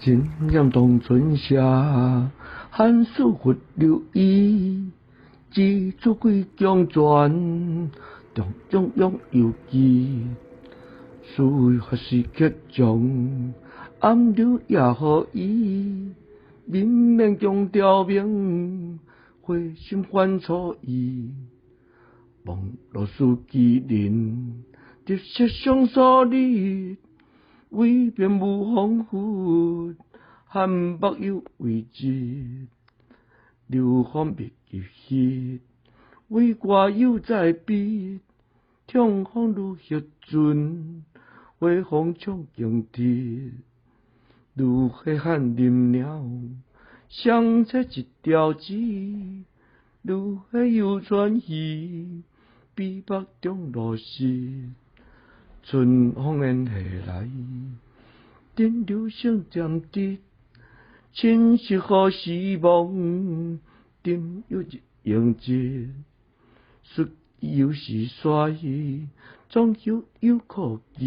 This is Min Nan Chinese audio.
真言當春霞，漢書佛留意，知出貴強傳，中中央有記，書法是吉將，暗流也何意？面面強調明，回心犯錯意，網絡書記人，特色上所立。威變無豐富，漢北有位置，流芳別急稀，為國猶在彼，痛風如血樽，回風搶經鐵，如血汗林鳥，相切一條枝，如血又傳戲，比北中落實。春風煙下來，頂流星點滴，親實好希望，點有日迎接，術有時衰，總有有可期。